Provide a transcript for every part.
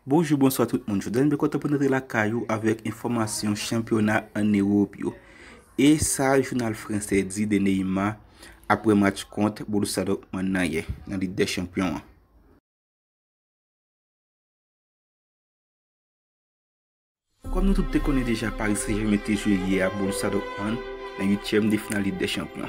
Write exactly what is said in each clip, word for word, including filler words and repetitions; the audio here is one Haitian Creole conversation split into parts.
Bonjou, bonswa tout moun. Jodi a, nou byen kontan pou n rantre lakay ou avèk enfòmasyon chanpyona ann Ewòp yo. E sa jounal fransè di de Neymar apre match kont Borussia Dortmund nan yè, nan Lig dè Chanpyon an. Kòm nou tout te konnen deja, Paris Saint-Germain te jwe yè a Borussia Dortmund nan uityèm de final Lig dè Chanpyon.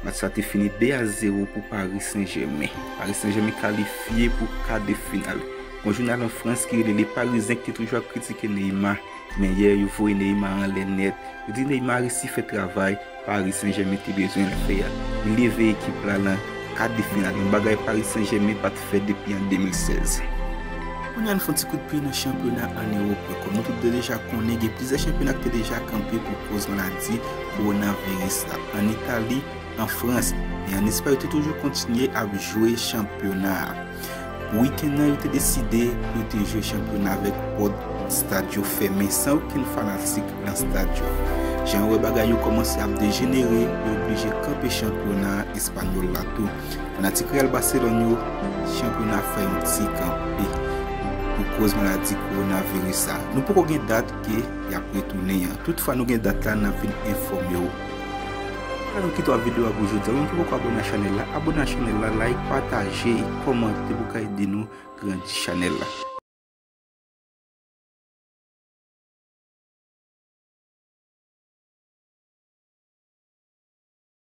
Match sa te fini de a zewo pou Paris Saint-Germain. Paris Saint-Germain kalifye pou ka de final. Gon jounal an Frans ki rele Le Parisien ki te toujou ap kritike Neymar, men yè yo voye Neymar anlè nèt. Yo di Neymar resi fè travay Paris Saint-Germain te bezwen l fè a. Li leve ekip la lan ka de final, yon bagay Paris Saint-Germain pa t fè depi an de mil sèz. Kounye a, n fè yon ti kout pye nan chanpyona ann Ewòp yo. Kòm nou tout te deja konnen, gen plizyè chanpyona ki te deja kanpe pou koz maladi kowonaviris la. Ann Itali, an Frans, e ann Espay, yo te toujou kontinye ap jwe chanpyona a. Pou wikenn nan, yo te deside pou yo te jwe chanpyona avèk pòt stad yo fèmen, san okenn fanatik lan stad yo. Jan yo wè bagay yo kòmanse ap dejenere, yo oblije kanpe chanpyona espanyòl la tou. Fanatik Real Barcelone yo, chanpyona fè yon ti kanpe pou koz maladi kowonaviris sa. Nou poko gen dat ke y ap retounen an. Toutfwa nou gen dat la, n ap vin enfòme w. Ann nou kite w ak videyo a pou jodi a. Ou menm ki poko abòne a chanèl la, abòne a chanèl la, like, pataje, kòmante pou ka ede nou grandi chanèl la.